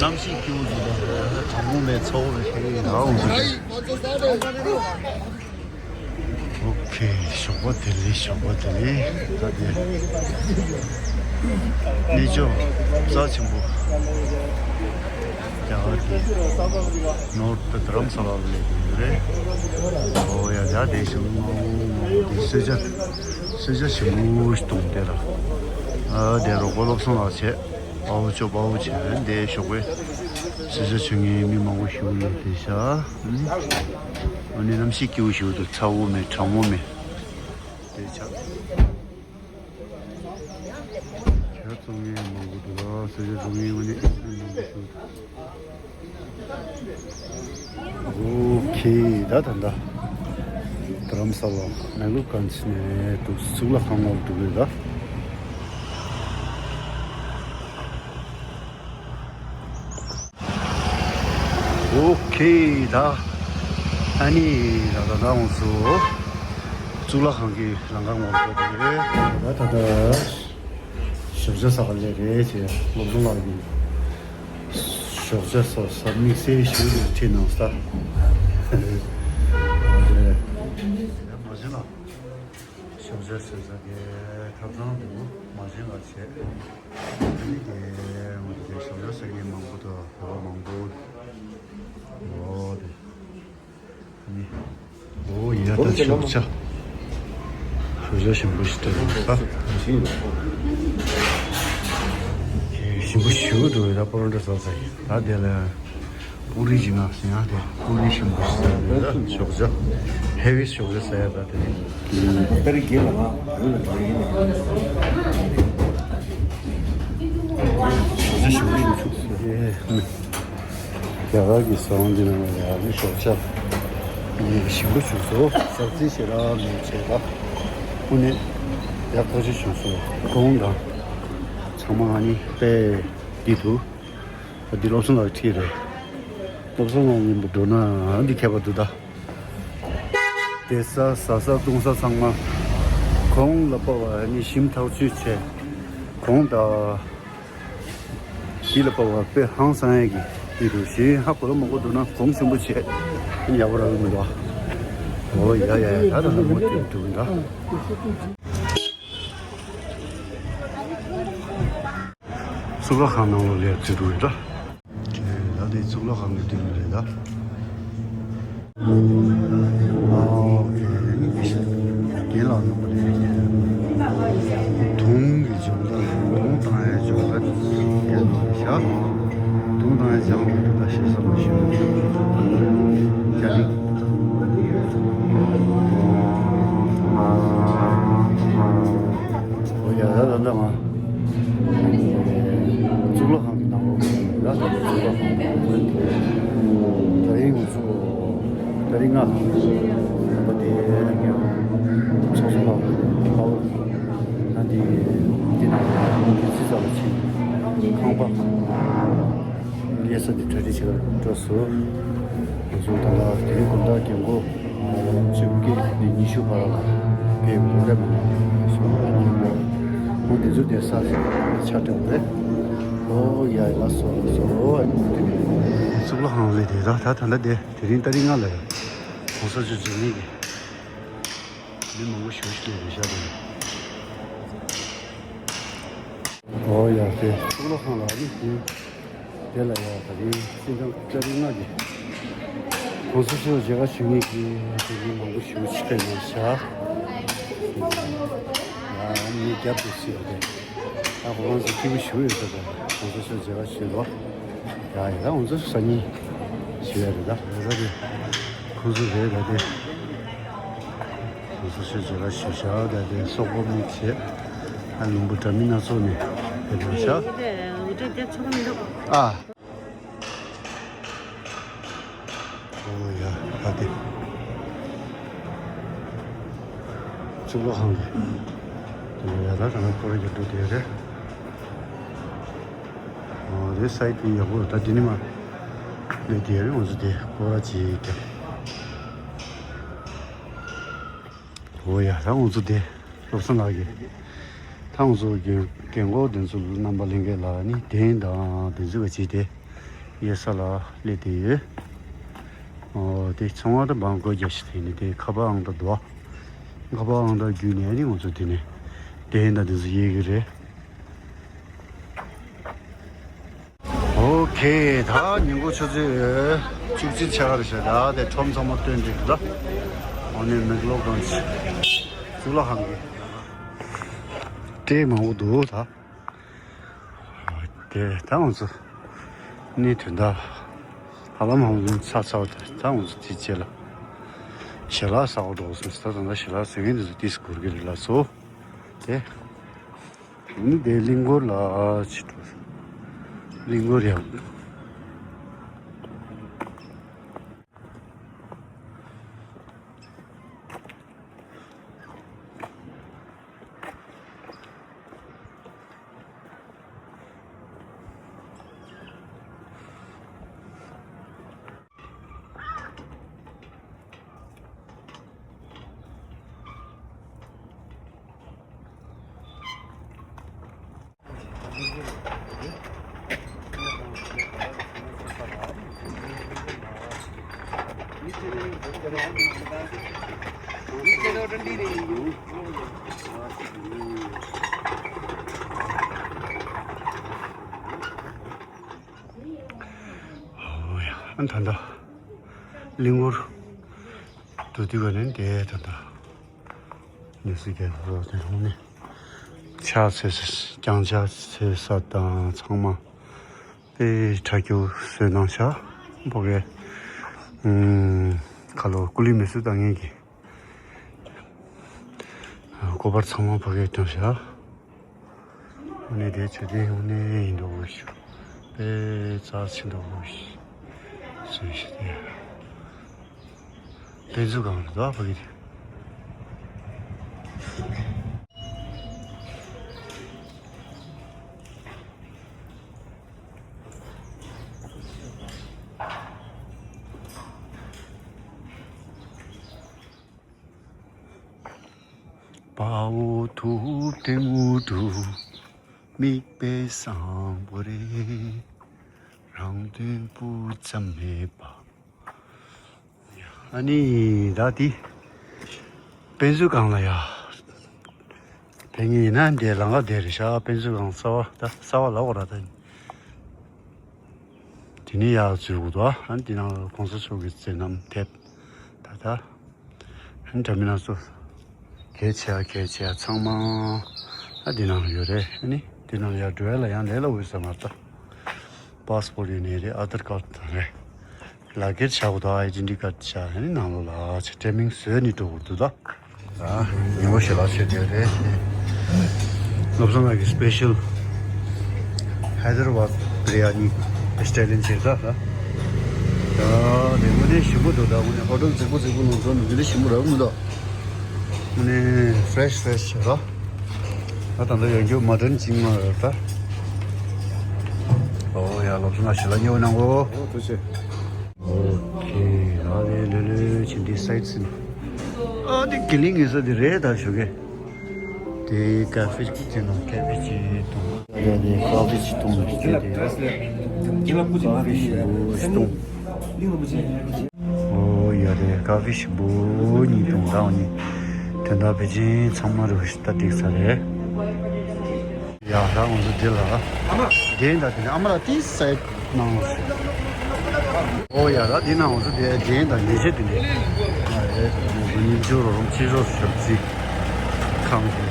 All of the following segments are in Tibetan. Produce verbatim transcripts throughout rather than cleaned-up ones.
གནམ་གཤིས་སྐྱིད་པོ་འདུག་ད། གྲང་མོ་མེད། ཚ་བོ་མེད། ཧེ་ཡ་འོང་། ཨོ་ཁེ། ཞོགས་པ་བདེ་ལེགས། ཞོགས་པ་བདེ་ལེགས། ད་དེ་གནས་མཆོག་རྩ་ཆེན་པོ་རྒྱ་གར་གྱི་ནོར་ཐ་དྷ་རམ་ས་ལ་ལ་སླེབས་ཡོད་རེད། ཨོ་ཡ། ད་དེ་ཞོགས་མང་པོ་མང་པོ་དེ་གསོལ་ཇ་གསོལ་ཇ་ཞིམ་པོ་ཞིག་བཏུང་དེ་ལ། ཨ་དེ་རོགས་པ་བློ་བཟང་ལགས་བྱས། དཔའ་བོ་ཅོ་དཔའ་བོ་བྱས་འདི་ཞོགས་པའི་གསོལ་ཇ་མཆོད་མཁན་མི་མང་པོ་ཞིག་ཡོད་དེ་ཤ། ཨ་ནི་གནམ་གཤིས་སྐྱིད་པོ་ཞིག་འདུག་ཚ་བོ་མེད། གྲང་མོ་མེད། དེ་ཆ་ཇ་བཙོང་མཁན་མང་པོ་འདུག་ལ། གསོལ་ཇ་བཙོང་མཁན་ཨ་ནི་མི་མང་པོ་ཞིག་འདུག་ཨོ་ཁེ། ད་ད་ད་རྡ་རམ་ས་ལ་མེག་ལུ་གྷན་ཇི་ནས་འདུག་གཙུག་ལག་ཁང་ངོ་འདུག་གི་ད། ཨོ་ཁེ། ད་ཨ་ནི་ད་ད་ད་འོང་སོ། གཙུག་ལག་ཁང་གི་ལམ་ཁ་ངོ་འདུག་གི་རེད། ད་ད་ད། ཞབས་བཅགས་ས་ག་ལེ་རེད་ཅེས་སློབ་སྦྱོང་ལགས་ཀྱིས་ཞབས་བཅགས་ས་ས་དམིགས་བསལ་ཞིག་ལ་ཁྲིད་གནང་ས། མ་བྱན་ལགས་ཞབས་བཅགས་ཟེར་ས་དེ་ཐབ་ཚང་དུ་མ་བྱན་ལགས་བྱས། དེ་ནི་དེ་ངོ་དེ་ཞབས་བཅགས་ཟེར་མཁན་མང་པོ་འདུག་བོད་པ་མང་པོ། ཨོ་དེ། ཨོ་ཡ། ད་ཞབས་བཅགས་ཞབས་བཅགས་ཞིམ་པོ་ཞིག་སྤྲད་འདུག་ས། ཞིམ་པོ་ཞིག་འདུག་ད་པོ་རོ་ཊ་ཟ་ས་ཡིན། ད་དེ་ལ་པུ་རི་ཅིག་མངགས་ཟིན་ཡང་དེ་པུ་རི་ཞིམ་པོ་ཞིག་ཟ་འདུག་ད་ཞབས་བཅགས་ཧེ་བི་ཞབས་བཅགས་ཟ་ཡ་ད་དེ་རེད། ད་རེས་རྒན་ལགས་ང་བོད་ལ་འགྲོ་ཡིན། ཞབས་བཅགས་ཞིམ་པོ་ཞིག་ཨེ། རྒྱ་གར་གྱི་ཟ་ཁང་འདི་ནང་ལ་ཡང་ཞོགས་ཇ་ཞིམ་པོ་བྱུང་སོང་། ཟ་རྩིས་ཞེ་དྲག་མེད་བྱས་ད། དངོས་གནས་ཡག་ཐག་ཆོད་བྱུང་སོང་། གོང་དང་ཚང་མ་ཨ་ནི་དཔེ་འདི་འདུག་ད་འདི་བློ་བཟང་ལགས་ཁྲིད་རེད། བློ་བཟང་ལགས་མཉམ་པོ་འགྲོ་ན་འདི་ཁྱད་པར་འདུག་ད། བསྡད་ས་ཟ་ས་བཏུང་ས་ཚང་མ་གོང་ལ་དཔག་པ་ཨ་ནི་ཞིམ་ཐག་ཆོད་བྱས། གོང་དང་། འདི་ལ་དཔག་པ་དཔེ་ཧང་སང་ཡས་ཀྱི་འདི་འདུག་གཞན་ཧ་གོ་ལ་མ་གོ་འདུག་ན་གོང་ཆེན་པོ་བྱས་ཡག་པོ་རག་གི་མི་འདུག་ཨོ་ཡ་ཡ་ཡ། ད་ད་ལ་མོ་དེ་འདུག་ད། གཙུག་ལག་ཁང་ནང་ལོགས་ལ་ཚུད་འདུག་ད། ད་དེ་གཙུག་ལག་ཁང་གི་མདུན་རེད་ད། ཨོ་ཁེ། རྒན་ལགས་ནང་པ་རེད། དུང་གི་སྦྱོང་བརྡར། དུང་བཏང་ཡའི་སྦྱོང་བརྡར་རྒན་ལགས་རེད་ཤག་དུང་བཏང་ཡའི་སྦྱང་བརྡར་དེ་ད་ཤེས་ས་མ་ཤེས། རྒྱ་རིགས། ཨོ་ཡ་ཡ། ད་ད་ང་གཙུག་ལག་ཁང་གི་ནང་ལོགས་ལ་ད་གཙུག་ལག་ཁང་། ད་རིང་ང་ཚོ་ད་རིང་ང་རྣམ་པ་དེ་ཚོགས་གཙོ་ལགས་ཕ་བོ་ད་འདི་འདི་ནང་ལ་རྩིས་ས་ལ་ཕྱིན། ཁང་པ་གཡར་ས་དེ་གྲ་སྒྲིག་བྱེད་གར་འགྲོ་སོང་། ང་ཚོ་ད་ལྟ་དེ་རིང་དགོང་དག་རྒན་གོག་བཅུ་བརྒྱད་ནས་ཉི་ཤུ་བར་ལ་ཕེབས་ཡོད་རེད་མ་གཏོགས་སོང་། ཨ་ནི་ཁོང་དེ་ཚོ་དེ་ས་ཆ་འདྲ་བོ་རེད། ཨོ་ཡ་ཡ། ལགས་སོ་ལགས་སོ། ཨོ་ཨ་ནི་དེ་གཙུག་ལག་ཁང་ལས་དེ་ད་ད་ད་ལྟ་དེ་དེ་རིང་ཏ་རིག་ལྔ་ལ་གོང་ས་མཆོད་མཇལ་ནས་ཀྱི་མི་མང་པོ་ཞེ་པོ་ཞིག་སླེབས་རེད་ཤག་དེ། ཨོ་ཡ། དེ་གཙུག་ལག་ཁང་ལ་ཨ་ནི་དེ། དེ་ལ་ཡ་ད་རིང་སྤྱི་ཟླ་ཏ་རིག་ལྔ་གི་གོང་ས་མཆོག་མཇལ་ཁ་ཞུ་མཁན་གྱི་དེ་མི་མང་པོ་ཞེ་པོ་ཅིག་ཕེབས་ཡོད་ཤག་ཡ་མི་རྒྱབ་ཏུ་སུ་ཡོད་དེ། ད་ཁོ་རང་ཚོ་སྐྱིད་པོ་ཞེ་པོ་ཡོད་ས་དང་གོང་ས་མཆོག་མཇལ་ཁ་ཞུས་ལོ། ཡ་ཡ། ད་ང་ཚོ་སང་ཉིན་ཞུ་ཡ་རེད་ད། རེད་ད་དེ། ཁོང་ཚོ་རེད་ད་དེ། ང་ཚོ་ཤོད་བྱེད་ལ་ཞུ་བྱ་བ་དེ་སོག་པོ་མི་བྱེད། ཨ་ལུང་པ་འདྲ་མིན་སྣ་ཚོགས་ནས་ཕེབས་པ་བྱ། ཨ། ཨོ་ཡ་ཨ་དེ། གཙུག་ལག་ཁང་གི། དེ་ཡ་ད་ད་ང་ཁོ་ར་གི་འདུག་དེ་རེད། ཨོ་དེ་སའི་ཊི་ཡག་པོ་ད་དེ་ནི་མ། ནས་དེ་རེད་ང་ཚོ་དེ་ཁོ་ར་ཅིག་གི། ཨོ་ཡ་ད་ང་ཚོ་དེ། བློ་བཟང་ལགས་ཀྱིས། ད་ང་ཚོ་རྒན་རྒན་གོག་དེ་ཚོ་རྣམ་པ་ལྷན་རྒྱས་ལ་ནི་གདན་དང་དེ་ཚོ་ག་ཅིག་དེ་ གཡས་ས་ལ་སླེབས་བསྡད་ཡོད། ཨོ་དེ་ཚོང་བ་དང་བང་གོ་རྒྱ་ཞིག་དེ་ནི་དེ་ཁ་པར་ཨང་དང་དུ་བ། ཁ་པར་ཨང་དང་བརྒྱུད་ནས་ནི་ང་ཚོ་དེ་ནས་གདན་དང་དེ་ཚོ་གཡས་གི་རེད། ཨོ་ཁེ། ད་ཉིན་གུང་ཆུ་ཚོད་བཅུ་གཅིག་ཆགས་རེད་ཤག་ད་དེ་ཁྲོམ་ཚང་མ་སྟོན་འདུག་ད། ཨོ་ནི་མེག་ལོ་གང་ཅི་གཙུག་ལག་ཁང་གི་སྤྲེལ་མང་པོ་འདུག་ད། དེ་ད་ང་ཚོ་ནི་དོན་དག་ཧ་ལམ་ཧ་ལམ་ཚར་ཚར་བ་དེ་ད་ང་ཚོ་དེ་རྗེས་ལ་ཞལ་ལག་ཟ་བར་འགྲོ་སོང་ཟེར། ད་ད་ཞལ་ལག་ཟ་མཁན་དེ་ཚོ་ཏིས་འགོར་གི་རེད་ལགས་སོ། དེ། ནི་དེ་གླིང་སྐོར་ལ་ཅི་འགྲོ། གླིང་སྐོར་ཡང་། ཨོ་ཡ། ཨ་ད་ལྟ་གླིང་སྐོར་དུ་དུས་ག་ནས་དེ་ད་ལྟ་ནས་སི་གེ་རོ་དེ་ཧོ་ནི་ཕྱག་འཚལ་ས་རྐྱང་ཕྱག་འཚལ་ས་དང་ཚང་མ་དེ་ཁྲ་ཁྱུ་བཟོས་གནང་ཤག་ཕ་གི་ཁ་ལོ་ཀུ་ལི་མི་སུ་བཏང་མཁན་གྱི་སྐོར་བར་ཚང་མ་ཕ་གིར་བཀྲམ་བཞག་ཨ་ནི་དེ་ཆུ་ཚོད་ཡོང་ནས་ཡིན་འདུག་ཞུ། དཔེ་རྩ་ཆེན་འདུག་ཞུ་ཞུ་དེ། དཔེ་མཛོད་ཁང་རེད་ད་ཕ་གི་དེ། དཔའ་བོ་ཐུབ་བསྟན་དངོས་གྲུབ། མིག་དཔེ་བཟང་པོ་རེད། རང་དོན་སྤུ་ཙམ་མེད་པ། ཨ་ནི་ད་དེ་དཔེ་མཛོད་སྒང་ལ་ཡ། ཕེབས་མཁན་ཡིན་ན་འདི་ལམ་ཁ་དེ་རེད་ཤག་དཔེ་མཛོད་སྒང་གསར་པ་ད་གསར་པ་ལབ་དགོས་ར་ད། དེ་ནས་ཡར་འཛུལ་དགོས་འདུག་ཨ་ནི་དེ་ནང་ལ་གོང་ས་མཆོག་གི་མཛད་རྣམ་དེབ་ད་ལྟ། ཨ་ནི་འདྲ་མིན་སྣ་ཚོགས་གལ་ཆེ་བ་གལ་ཆེ་བ་ཚང་མ་ཨ་འདི་ནང་ལ་ཡོད་རེད། ཨ་ནི་འདི་ནང་ལ་ཡར་འགྲོ་ཡ་ལ་ཡང་ལས་སླ་པོ་ཡོད་ས་མ་རེད་ད། པཱ་སི་པོར་ཡོད་ནའི་རེད། ཨ་དར་ཀར་ཌི་དང་རེད། ལག་འཁྱེར་བཞག་དགོས་འདུག་ཨའི་ཌེན་ཊི་ཊི་ཀར་ཌི་བཞག་ཨ་ནི་ནང་ལོགས་ལ་ཆ་ཊེ་མིང་བཟོས་ནས་འགྲོ་དགོས་འདུག་ད། ཉིན་མོ་ཞེ་ལག་མཆོད་དེ་རེད། བློ་བཟང་ལགས་ཀྱི་སི་པེ་ཤལ་ཧའི་དར་བཱད་བི་རི་ཡ་ནི་ཨི་ཊ་ལི་ཡན་བྱས་ད་ད། ད་དེ་དངོས་གནས་ཞིམ་པོ་འདུག་ད་དངོས་གནས་ཧོ་ཊེལ་རྫིག་པོ་རྫིག་པོ་ནང་འགྲོ་ནི་འདི་འདྲ་ཞིམ་པོ་རག་མི་འདུག་དངོས་གནས་ཕི་རེ་ཤི་ཕི་རེ་ཤི་བྱས་ད། ད་ད་ལྟ་ཡོང་རྒྱུ་མ་དྲན་ཅིག་མ་རེད་ད། ཨོ་ཡ་བློ་བཟང་ལགས་ཞེ་ལག་ཉོ་གནང་གོ། ཨོ་ཐུགས་རྗེ་ཆེ། ཨོ་ཁེ། ད་དེ་ལོས་ལོས་བྱེད་འདི་སའིཊ་སིན། ཨ་དེ་གི་ལིང་ངེ་ས་དེ་རེད་ད་ཞུ་གེ། དེ་ཀ་ཧྥེ་ཅིག་དེ་ནང་ཀ་ཧྥེ་ཅིག་བཏུང་། ཡ་དེ་ཀ་ཧྥེ་ཅིག་བཏུང་ནས་དེ་དེ་ཀ་ཧྥེ་ཞིམ་པོ་ཞིག་བཏུང་། ཨོ་ཡ་དེ་ཀ་ཧྥེ་ཞིམ་པོ་གཉིས་བཏུང་ད་འོ་ནི། དོན་དག་ཕལ་ཆེར་ཚང་མ་རུ་ཞིག་ད་འགྲིག་ས་རེད། ཡ་ད་ང་ཚོ་འདི་ལ་འདྲེན་ད་དེ་ནས་ཨ་མ་ལགས་ཏིས་སའིཊ་གནང་རོགས་ཞུ། ཨོ་ཡ་ད་འདི་ན་ང་ཚོ་དེ་འདྲེན་ད་ཉེ་ཆེ་དེ་ནས་ང་རེད་ང་ཚོ་ཉིན་ཆུ་རོ་རོམ་ཕྱི་རོ་ཞབས་ཚིག་ཁང་དེ་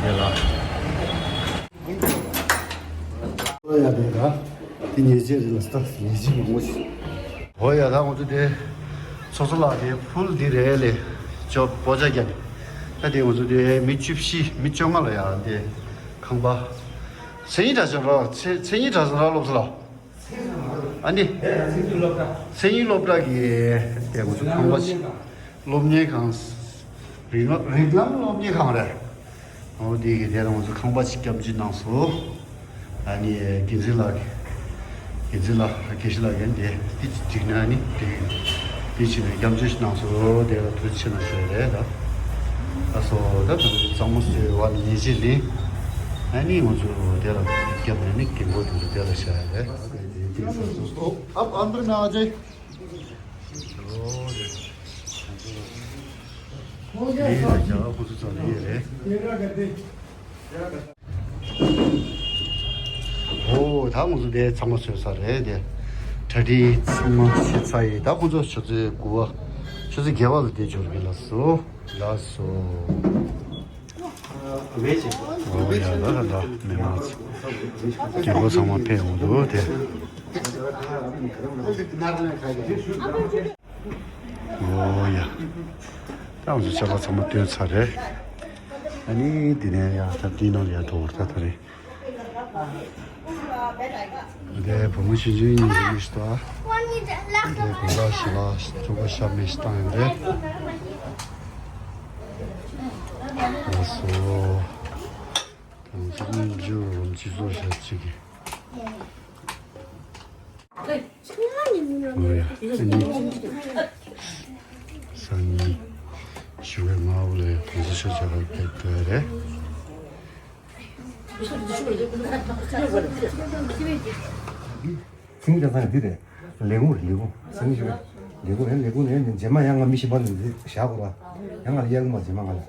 དེ་ལ། ཨོ་ཡ་དེ་ད་དེ་ཉེ་ཆེ་རེད་ལ་སྟབས་ཉེ་ཆེ་མང་པོ་ཞིག་ཨོ་ཡ་ད་ང་ཚོ་དེ་ཚོགས་གཙོ་ལགས་དེ་ཕུལ་འདི་རེད་ལས་ཅོ་པོ་ཅ་རྒྱ་ནི་ད་དེ་ང་ཚོ་དེ་མི་བཅུ་བཞི་མི་བཅོ་ལྔ་ལ་ཡ་དེ། ཁང་པ། མཚན་ཉིད་གྲྭ་ཚང་ར། མཚན་མཚན་ཉིད་གྲྭ་ཚང་ར་སློབ་གསོ་ལ། ཨ་ནི། མཚན་ཉིད་སློབ་གྲྭ་གི་དེ་ང་ཚོ་ཁང་པ་ཞིག་སློབ་གཉེར་ཁང་། རིགས་ལམ་རིགས་ལམ་སློབ་གཉེར་ཁང་རེད། འོ་དེ་གི་དེ་རང་ང་ཚོ་ཁང་པ་ཞིག་སྐྱབས་འཇུག་གནང་སོང་། ཨ་ནི་འགན་འཛིན་ལགས། འགན་འཛིན་ལགས་དགེ་བཤེས་ལགས་ཀྱིས་དེ་དེ་ཅིག་ན་ནི་དེ་དེ་ཕྱིན་ནས་སྐྱབས་འཇུག་ཞིག་གནང་སོང་། དེ་ལ་ཐུགས་རྗེ་ཆེ་གནང་ཞུ་ཡ་རེད་ད། ལགས་སོ་ད་ད་གཙང་མ་བཟོས་བ་ནི་ཉེ་ཆེ་ལིང་། ཨ་ནི་ང་ཚོ་དེ་ལ་སྐྱབས་ནས་ནི་རྒན་གོག་དེ་ཚོ་དེ་ལ་བཞག་ཡ་རེད། अब अंदर में आ जाए। ཨོ། ད་ང་ཚོ་དེ་ཚང་མ་བཟོས་ཚར་རེད་དེ། གྲ་སྒྲིག་ཚང་མ་བྱས་ཚར་ཡིན། ད་ཁོང་ཚོ་ཆུ་ཚོད་དགུ་པ། ཆུ་ཚོད་བརྒྱད་པ་ལ་དེ་འབྱོར་གི། ལགས་སོ། ལགས་སོ། ཨོ་ཡ། ལ་ལ་ལ། མི་མང་ཚོ་རྒན་གོག་ཚང་མ་ཕེབས་འོང་འདུག་དེ། ཨོ་ཡ། ད་ང་ཚོ་ཆར་པ་ཚང་མ་བཏོན་ཚར་རེད། ཨ་ནི་འདི་ནས་ཡ། ད་འདི་ནང་ལ་ཡ་འགྲོ་བར། ད་ད་རེད། འདི་བུ་མོ་ཆུང་ཆུང་གཉིས་ཀྱི་མི་ཞིག་ད། འདི་བུ་ལ་ཞི་ལ་ཐུག་པ་ཤ་མེད་ཞིག་བཏང་ཡོད་རེད། ལགས་སོ། ད་ང་ཚོ་སྙིང་རྗེ་རུ་རུམ་གཅིག་བཟོ་བཞག་གཅིག་གི། ཨོ་ཡ། སང་ཉིན་ཞོགས་ཀའི་སྔ་པོ་ལ་གོང་ས་མཆོག་མཇལ་ཁ་ཕེབས་འགྲོ་ཡ་རེད། ཚིག་རྒྱག་སྟངས་འདི་རེད། ལས་ཁུངས་རེད། ལས་ཁུངས། སང་ཉིན་ཞོགས་ཀའི་ལས་ཁུངས་རེད། ལས་ཁུངས་རེད། ལས་ཁུངས་ནས་རྗེས་མ་ཡང་ང་མི་གཞན་པ་ནས་འདི་བཞག་དགོས་ར། ཡང་ང་ལ་གཡར་གི་མ། རྗེས་མ་ང་ལ།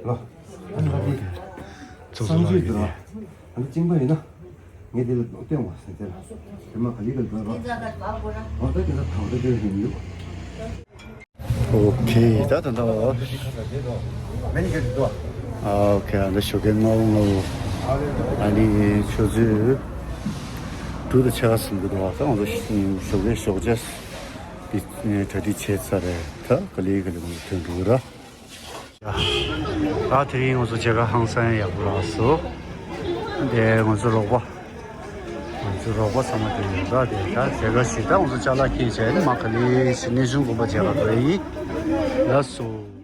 ལོ། ཨ་ནི་ང་དེ་ཚོགས་གཙོ་གསང་སྤྱོད་ལགས་འདི་ར། ཡིན། ཨ་ནི་གཅིག་པ་ཡིན་ན། ངས་དེ་ལ་སྟོན་དགོས་ཟེར་དེ་ལ། དེ་མ་ག་ལི་ག་ལི་བར་བ། འོ་ད་དེ་ལ་ཐང་ད་དེ་ལ་ཡིན་ཡོད། ཨོ་ཁེ། ད་ད་ད། མེན་གེ་དུ། ཨོ་ཁེ། ཨ་འདི་ཞོགས་ཀའི་སྔ་པོ་སྔ་པོ། ཨ་ནི་ཆུ་ཚོད་དྲུག་དང་ཕྱེད་ཀ་ཟིན་གྱི་འདུག་ད་ང་ཚོ་ཞོགས་ཀའི་ཞོགས་ཇ་འདི་གྲ་སྒྲིག་བྱས་ཚར་རེད། ད་ག་ལི་ག་ལི་ང་ཚོ་ཐོན་འགྲོ་གི་ར། ད་དེ་རིང་ང་ཚོ་མཇལ་ཁ་ཧང་སང་ཡག་པོ་རག་སོང་། དེ་ང་ཚོ་རོགས་པ། ང་ཚོ་རོགས་པ་ཚང་མ་དེ་ཡོད་ར། དེ་ད་མཇལ་ཁ་ཞིག་ད་ང་ཚོ་ཅ་ལག་འཁྱེར་བྱས་ནས་མ་ག་ལེ་ཞིག་གནས་ཆུང་དགོན་པ་མཇལ་ཁ་འགྲོ་ཡི། ལགས་སོ།